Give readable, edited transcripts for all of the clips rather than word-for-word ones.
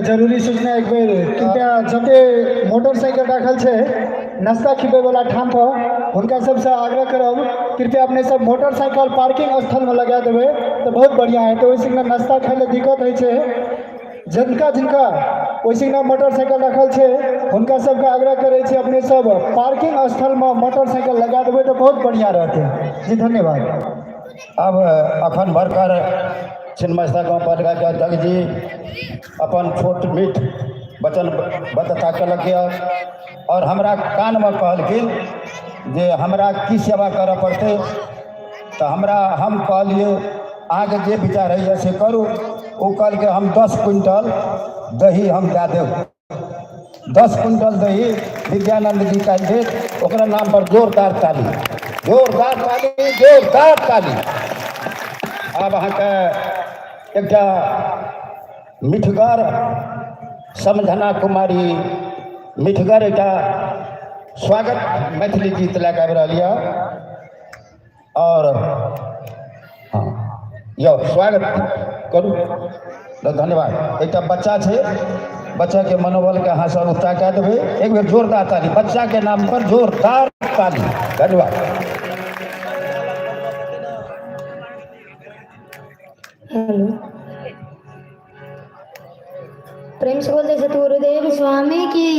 जरूरी सूचना एक बेर, कृपया जते मोटरसाइकिल राखल छै नाश्ता खिबै वाला ठाम पर, हुनका सबसँ आग्रह करब, कृपया अपने सब मोटरसाइकिल पार्किंग स्थलमे लगा देबै तऽ बहुत बढ़िआँ हेतै। ओहि संगे नाश्ता खाइ लए दिक्कत होइ छै। जिनका जिनका ओहि संगे मोटरसाइकिल राखल छै, हुनका सबके आग्रह करै छी, अपने सब पार्किंग स्थलमे मोटरसाइकिल लगा देबै तऽ बहुत बढ़िआँ रहतै। जी, धन्यवाद। अब अखन भरकर छिन्नमस्ता गाँव पालिकाके अध्यक्ष जी अपन छोट मीठ वचन बद्धता केलक यऽ आओर हमरा कानमे कहलखिन जे हमरा की सेवा करऽ पड़तै। तऽ हमरा हम कहलियै, अहाँके जे विचार होइए से करू। ओ कहलकै, हम 10 क्विंटल दही हम दए देब। 10 क्विंटल दही विद्यानंद जी काल्हि देत। ओकरा नाम पर जोरदार ताली, जोरदार ताली, जोरदार ताली। आब अहाँके एकटा मिठगर समझना कुमारी मिठगर एकटा स्वागत मैथिली गीत लए कऽ आबि रहल यऽ। आओर हँ, यौ, स्वागत करू। तऽ धन्यवाद। एकटा बच्चा छै, बच्चाके मनोबलके अहाँ सब उत्साह कए देबै। एक बेर जोरदार ताली, बच्चाके नाम पर जोरदार ताली। धन्यवाद। हेलो, प्रेम से बोलते सतगुरुदेव स्वामी की,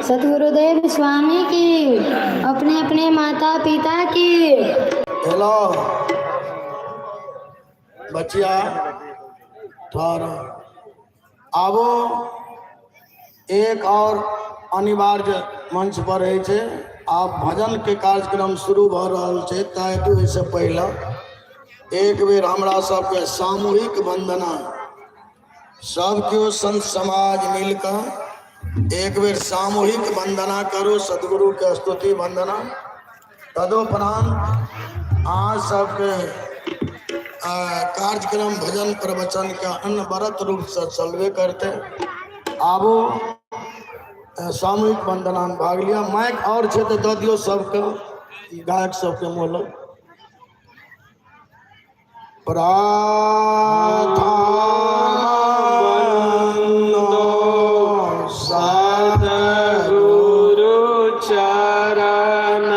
सतगुरुदेव स्वामी की, अपने अपने माता पिता की। हेलो बचिया, ठहर। आबो एक और अनिवार्य मंच पर रहै छै। आब भजन के कार्यक्रम शुरू भऽ रहल छै, ताहि हेतु एहिसँ पहिले एक बेर हमरा सबके सामूहिक वंदना, सब केओ संत समाज मिलकऽ एक बेर सामूहिक वंदना करू, सदगुरु के स्तुति वंदना। तदुपरांत अहाँ सबके कार्यक्रम भजन प्रवचन के अनवरत रूप से चलबे करते। आबो सामूहिक वंदना में भाग लिअ। माइक और छै तऽ दऽ दियौ सबके, गायक सबके मोहलत। प्रार्थना सतगुरु चरण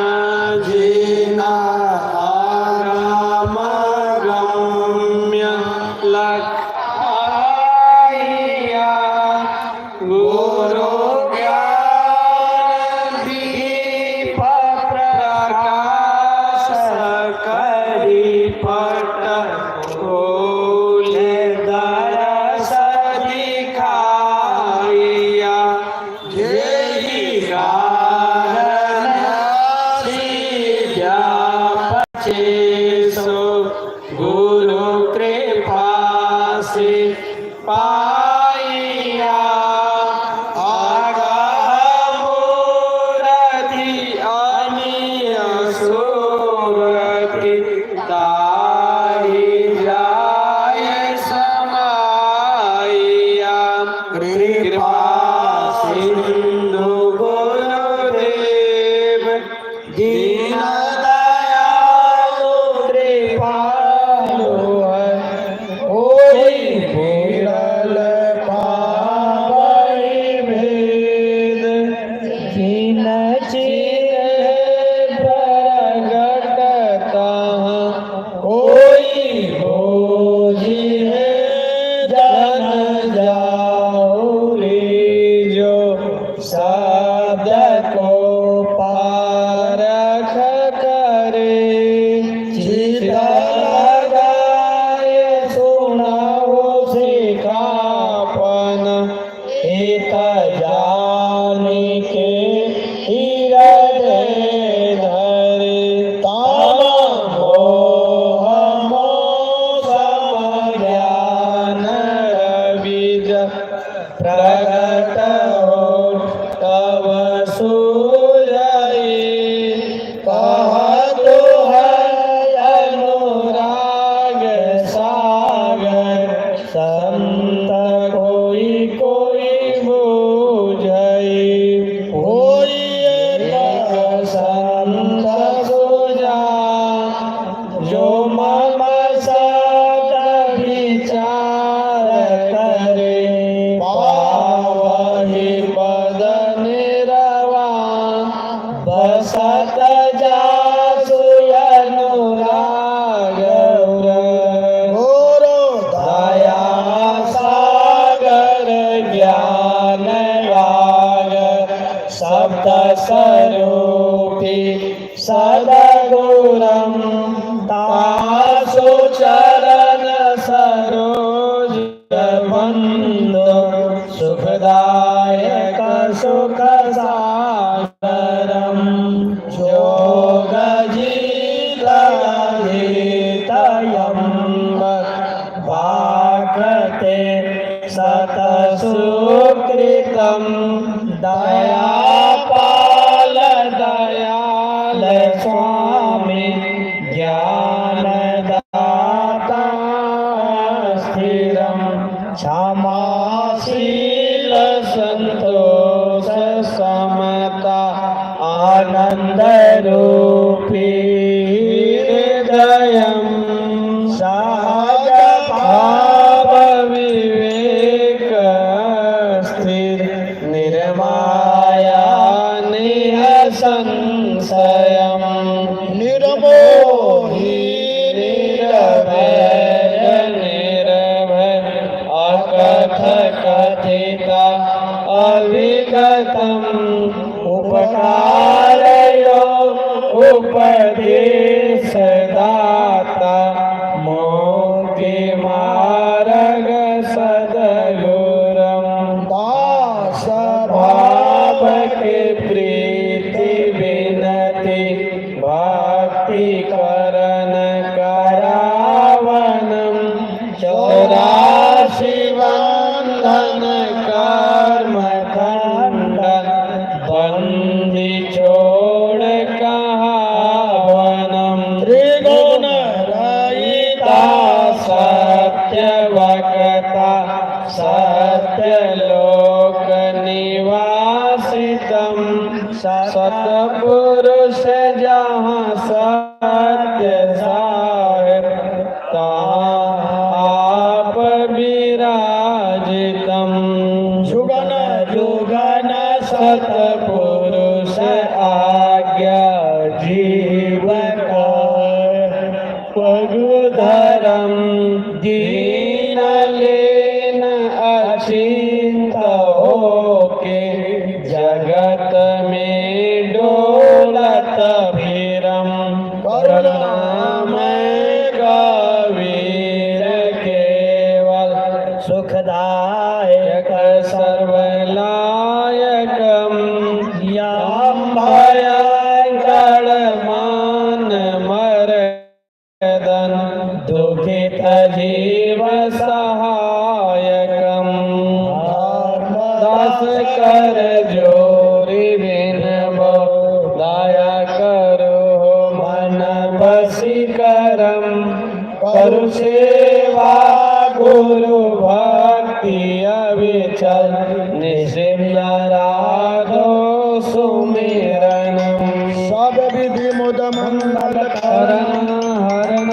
जिना आगम गम्य लखाइया, गुरु ज्ञान दीप प्रकाश करी पट खोले दरस दिखाइया, जेहि कारण विद्या पचेसो गुरु कृपा से पाइया। आगा मूरति अनिय सूरति ताहि जाय समाइया, कृपा सिंधु गुरुदेव दीन दयालु कृपालु है, कोई विरल पावै भेद। जिन चिन्ह प्रगट तहाँ कोई बूझी है जन जाऊरी, जो शब्द को पारख करे, चित लगाए सुनाओ सिखापन, हित जानि के हृदय धरे, तम मोह मौसम ज्ञान रविज प्रगट हो तब सूझई, कहतो है अनुराग सागर, संत कोई कोई बूझई। कोई एक संत सुजान, जो मम शब्द विचार करे। सप्त स्वरूपी सदगुरम तासु चरण सरोज बंदो सुखदायक सुख सागरम जोग जीत गीतयम भागते सतसुकृतं दयापाल दयाल स्वामी ज्ञानदाता स्थिरं क्षमाशील संतोष समता आनंद रूपी हृदयं सहज भाव विवेक स्थिर निर्माया निहसंशयम् निर्मोही निर्भय निर्भय अकथ कथिता अविगतम् उपकारयो उपदेश दाता मुक्ति मार्ग सदगुरम दास भाव के प्रीति विनति भक्ति करण करावनम चौरासी बंधन कर्म खंडन बंदी छोड़ कहावनम त्रिगुण रहिता सत्य वक्ता सत्य लोक निवासितम सतपुरुष जहाँ सत्य साहेब तहाँ आप विराजितम जुगन जुगन सतपुरुष आज्ञा जीव का पगुधरम दीन लेन अचिंत होके जगत में डोलत भीरम करुणामय कबीर केवल सुखदायक सर्वलायकम यम भयंकर मान मरदन दुखित जीव सहायकम दास कर जोरी बिनबो दया करो मन बसी करम करु सेवा गुरु भक्ति अविचल निशिम राधो सुमिरनम सब विधि मुद मंगल हरण हरण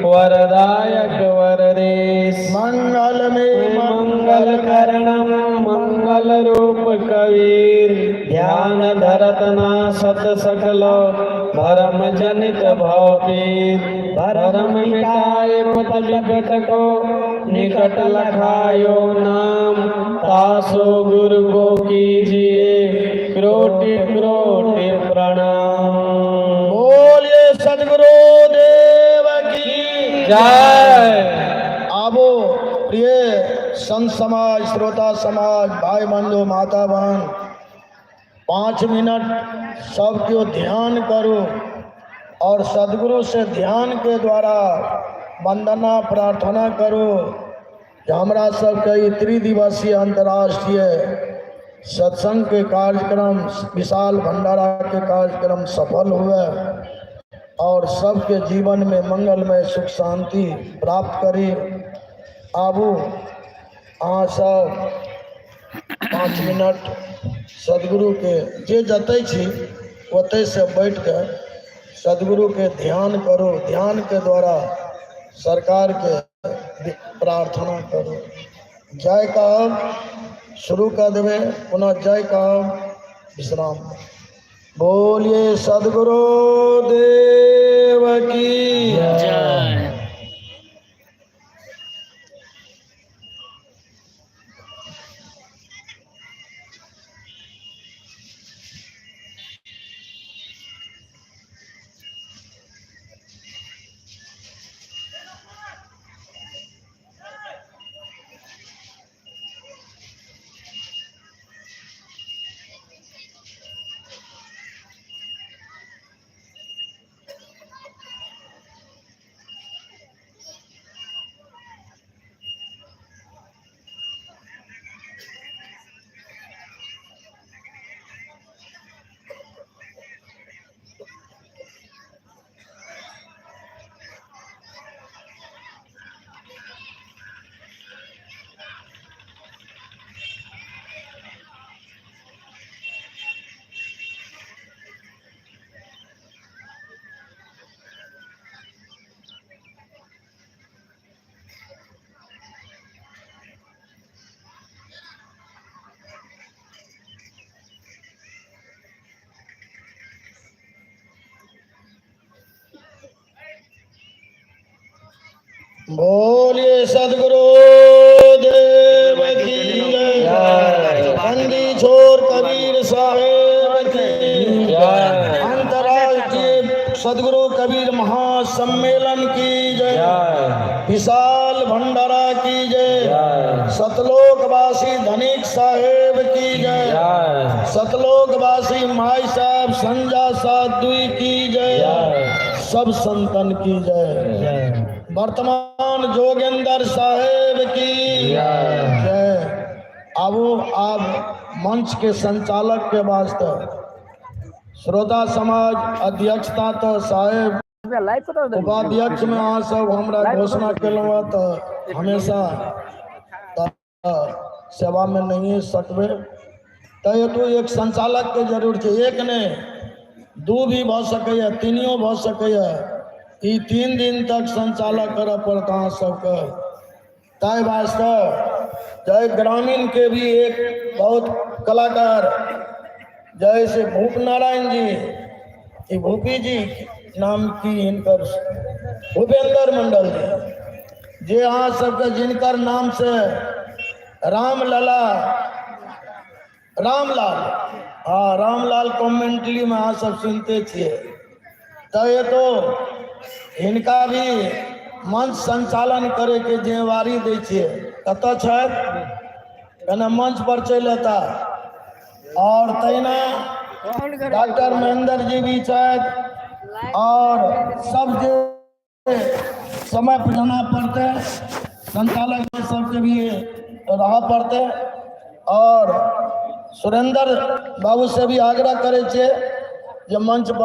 वरदायक वरदेश मंगल में मंगल करणम मंगल रूप कबीर ध्यान धरतना सत सकलो भरम जनित भवपीर भरम मिटाए पत विगत को निकट लखायो नाम तासो गुरु को कीजिए क्रोटि क्रोटि प्रणाम। बोलिए सदगुरु देव की जय। आबो प्रिय संत समाज, श्रोता समाज, भाई बंधु, माता बहन, 5 मिनट सब क्यों ध्यान करो और सदगुरु से ध्यान के द्वारा वंदना प्रार्थना करो कि हमरा सबके ई त्रिदिवसीय अंतर्राष्ट्रीय सत्संग के कार्यक्रम, विशाल भंडारा के कार्यक्रम सफल हुए और सबके जीवन में मंगलमय सुख शांति प्राप्त करी। आबू अहाँ सब 5 मिनट सदगुरु के जे जतै छी ओतै से बैठ के सदगुरु के ध्यान करो, ध्यान के द्वारा सरकार के प्रार्थना करो। जय कहब शुरू कर देवे, पुनः जय कहब विश्राम। बोलिए सदगुरु देव की जय। बोलिए सदगुरु देव की जय। बंदी छोर कबीर साहेब की जय। अंतर्राष्ट्रीय सदगुरु कबीर महासम्मेलन की जय। जय। विशाल भंडारा की जय। जय। सतलोकवासी धनिक साहेब की जय। जय। सतलोकवासी माई साहब संजा साध्वी की जय। जय। सब संतन की जय। जय। वर्तमान जोगेंद्र साहेब की जय। जय। आबू आब मंच के संचालक के वास्ते श्रोता समाज अध्यक्षता तो साहेब उपाध्यक्ष में अहाँ सब हमरा घोषणा केलहुँ हँ तऽ हमेशा तऽ सेवा में नहीं सकबै, तऽ हेतु एक संचालक के जरूर छै। एक नहि, दू भी भऽ सकैए, तीनियो भऽ सकैए। ई 3 दिन तक संचालक करऽ पड़त अहाँ सबके। ताहि वास्ते जय ग्रामीण के भी एक बहुत कलाकार जैसे भूप नारायण जी, ई भूपी जी नाम की हिनकर भूपेंद्र मंडल जी, जे अहाँ सबके जिनकर नाम से रामलला रामलाल, हाँ रामलाल कमेंट्री में अहाँ सब सुनते छियै, तऽ ये तो हिनका भी मंच संचालन करे के जिम्मेवारी दै छियै। कतऽ छथि? कने मंच पर चलि एता। और तहिना डॉक्टर महेंद्र जी भी छथि और सब जे समय पर जाना पड़तै, संचालक सबके भी रहऽ पड़तै। और सुरेंद्र बाबू से भी आग्रह करै छियै जे मंच पर